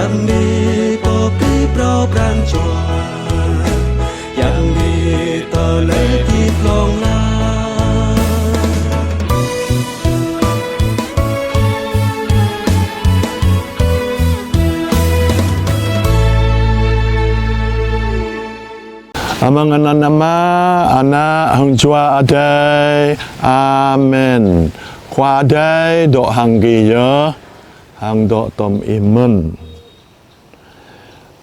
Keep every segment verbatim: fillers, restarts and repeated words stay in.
Yang ni pơpĭ phrâo pran jua, yang ni tơlơi hơdip hlŏng lar. Amăng anăn Ama, Ană hăng Jua Adai. Amen. Khua Adai dŏ hăng gih yơh, hăng dŏ tŏm ih mơ̆n.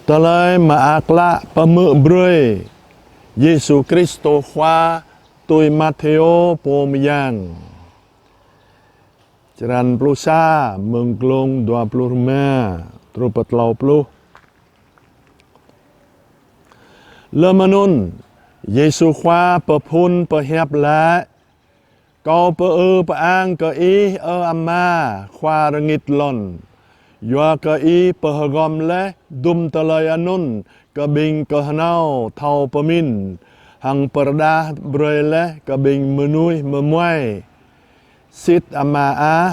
Tơlơi mơak klă pơhmư̆ brơi Yêsu Kristô Khua tui Mathêô pô mơyang. Črăn pluh sa, mơ̆ng glông dua pluh rơma truh pơ klâo pluh. Lơm anŭn, Yêsu Khua pơphun pơhiăp laĭ: Kâo pơư pơang kơ Ih, ơ Ama, Khua rơngit lŏn, yua kơ Ih pơhơgŏm laih dŭm tơlơi anŭn kơ ƀing kơhnâo thâo pơmĭn, hăng pơrơđah brơi laih kơ ƀing mơnuih mơmuai. Sĭt Ama ah,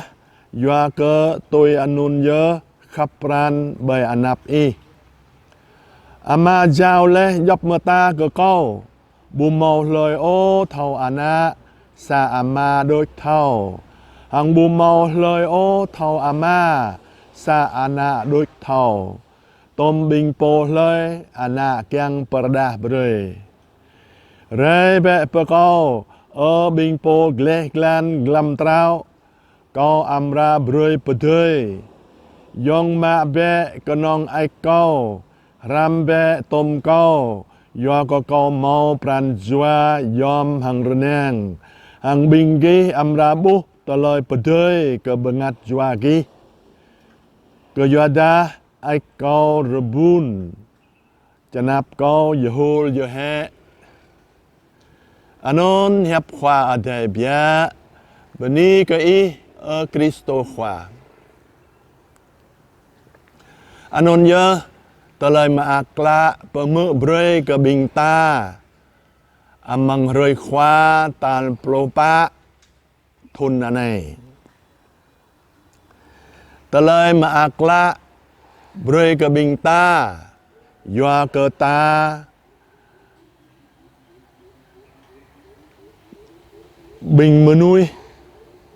yua kơ tui anŭn yơh khăp pran ƀơi anăp Ih. Ama jao laih djŏp mơta kơ Kâo. Ƀu hmâo hlơi ôh thâo Ană, sa Ama đôč thâo. Hăng ƀu hmâo hlơi ôh thâo Ama, sa Ană đôč thâo, tŏm ƀing pô hlơi Ană kiăng pơrơđah brơi. Rai bĕ pơ Kâo, ơ ƀing pô gleh glan glăm trao, Kâo amra brơi pơdơi. Yŏng mă bĕ kơnơ̆ng ač Kâo, hrăm bĕ tŏm Kâo, yua kơ Kâo hmâo pran jua yom hăng rơnang, hăng ƀing gih amra ƀuh tơlơi pơdơi kơ bơngăt jua gih. Kơyuadah ač Kâo rơbun, čơnăp Kâo yơhul yơhĕ. Anŭn hiăp Khua Adai biă. Bơni kơ Ih, ơ Kristô Khua. Anŭn yơh tơlơi mơak klă pơhmư̆ brơi kơ ƀing ta amăng hrơi Khua tal pluh pă thŭn anai. Tơlơi mơak klă brơi kơ ƀing ta, yua kơ ta ƀing mơnuih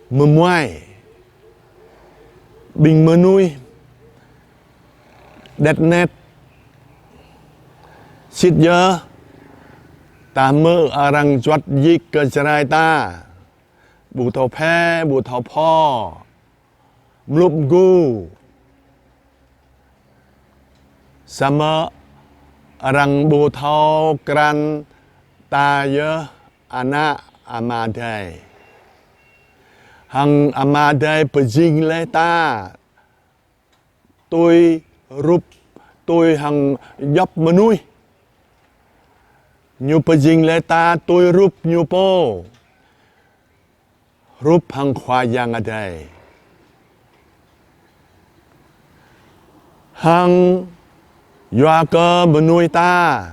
mơmuai, ƀing mơnuih đet net. Sĭt yơh ta hmư̆ arăng juăt djik kơ Jrai ta ƀu thâo phe, ƀu thâo pho, mlŭp mgu. Samơ̆ arăng ƀu thâo krăn ta yơh ană Ama Adai. Hăng Ama Adai pơjing laih ta tui rup, tui hăng djŏp mơnuih. Ñu pơjing laih ta tui rup Ñu pô, rup hăng Khua Yang Adai. Hăng yua kơ mơnuih ta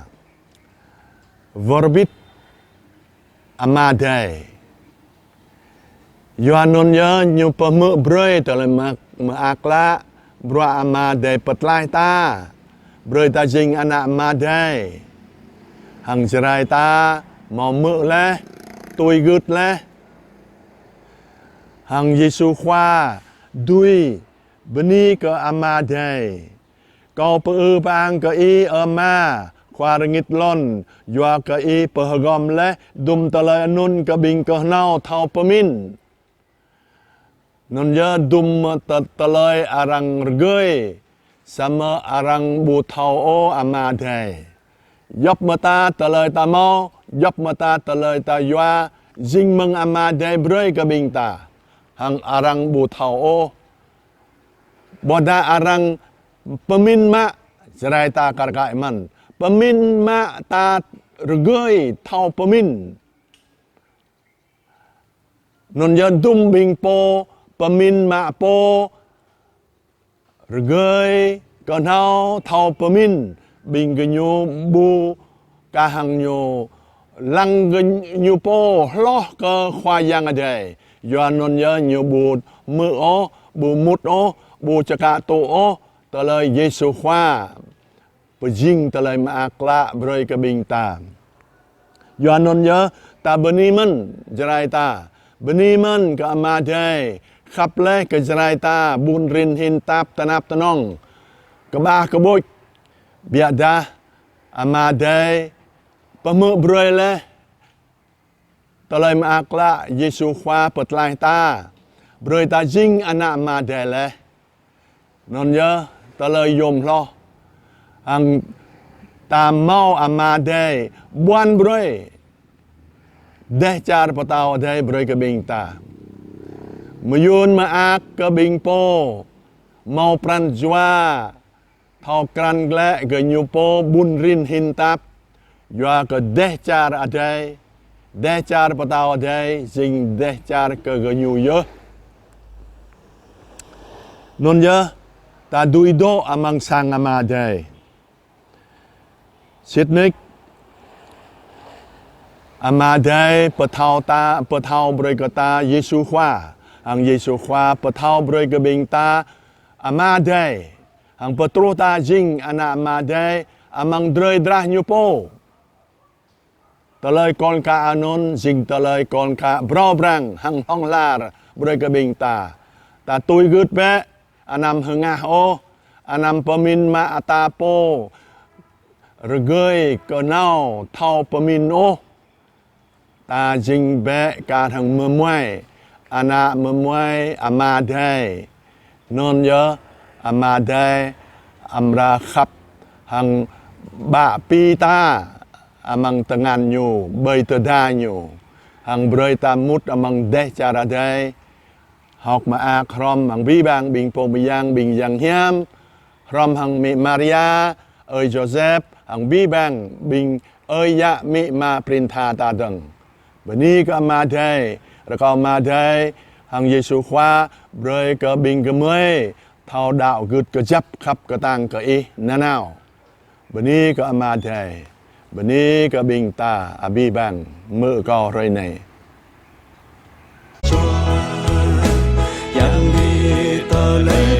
wơr bĭt Ama Adai. Yua anŭn yơh Ñu pơhmư̆ brơi tơlơi mơak, mơak klă bruă Ama Adai pơtlaih ta, brơi ta jing ană Ama Adai. Hăng Jrai ta hmâo hmư̆ laih, tui gưt laih. Hăng Yêsu Khua dưi bơni kơ Ama Adai: Kâo pơư pơang kơ Ih, ơ Ama, Khua rơngit lŏn, yua kơ Ih pơhơgŏm laih dŭm tơlơi anŭn kơ ƀing kơhnâo thâo pơmĭn. Anŭn yơh dŭm tơ-, tơlơi arăng rơgơi, samơ̆ arăng ƀu thâo ôh Ama Adai. Djŏp mơta tơlơi ta hmâo, djŏp mơta tơlơi ta yua, jing mơ̆ng Ama Adai brơi kơ ƀing ta. Hăng arăng ƀu thâo ôh. Ƀôdah arăng pơmĭn mă, Jrai ta kar kaĭ mơ̆n, pơmĭn mă ta rơgơi thâo pơmĭn. Anŭn yơh dŭm ƀing pô pơmĭn mă pô rơgơi kơhnâo thâo pơmĭn, ƀing gơñu ƀu kah hăng ñu lăng gơñu pô hloh kơ Khua Yang Adai. Yua anŭn yơh ñu ƀu hmư̆ ôh, ƀu mŭt ôh, ƀu čơkă tŭ ôh, tơlơi Yêsu Khua pơjing tơlơi mơak klă brơi kơ ƀing ta. Yua anŭn yơh, ta bơni mơ̆n Jrai ta, bơni mơ̆n kơ Ama Adai khăp laih kơ Jrai ta ƀun rin hin tap tơnap tơnong, kơƀah kơƀuč. Biă dah Ama Adai pơhmư̆ brơi laih tơlơi mơak klă Yêsu Khua pơtlaih ta, brơi ta jing ană Ama Adai laih. Anŭn yơh tơlơi yôm hloh, hăng ta hmâo Ama Adai ƀuăn brơi dêh čar pơtao Adai brơi kơ ƀing ta. Mơyŭn mơak kơ ƀing pô hmâo pran jua thâo krăn glăi kơ ñu pô ƀun rin hin tap, yua kơ dêh čar Adai, dêh čar pơtao Adai jing dêh čar kơ gơñu yơh. Anŭn yơh, ta dưi dŏ amăng sang Ama Adai. Sĭt nik, Ama Adai pơthâo ta, pơthâo brơi kơ ta Yêsu Khua, hăng Yêsu Khua pơthâo brơi kơ ƀing ta Ama Adai, hăng pơtruh ta jing ană Ama Adai amăng drơi drah ñu pô. Tơlơi kol ka anŭn jing tơlơi kol ka brâo brang hăng hlŏng lar brơi kơ ƀing ta. Ta tui gưt bĕ, anăm hơngah ôh, anăm pơmĭn mă ta pô rơgơi kơnao thâo pơmĭn ôh. Ta jing bĕ kar hăng mơmuai, ană mơmuai Ama Adai. Anŭn yơh Ama Adai amra khăp hăng ƀă pi ta amăng tơngan ñu, ƀơi tơda ñu, hăng brơi ta mŭt amăng dêh čar Adai, hơ̆k mơak hrŏm hăng abih bang ƀing pô mơyang, ƀing yang hiam, hrŏm hăng amĭ Maria, ơi Yôsep, hăng abih bang ƀing ơi yă amĭ ama prin tha ta dơ̆ng. Bơni kơ Ama Adai, rơkâo Ama Adai hăng Yêsu Khua brơi kơ ƀing gơmơi thâo đaŏ gưt kơjăp khăp kơtang kơ Ih nanao. Bơni kơ Ama Adai, bơni kơ ƀing ta abih bang mơ̆ kâo hrơi anai. Yang đi tơ lê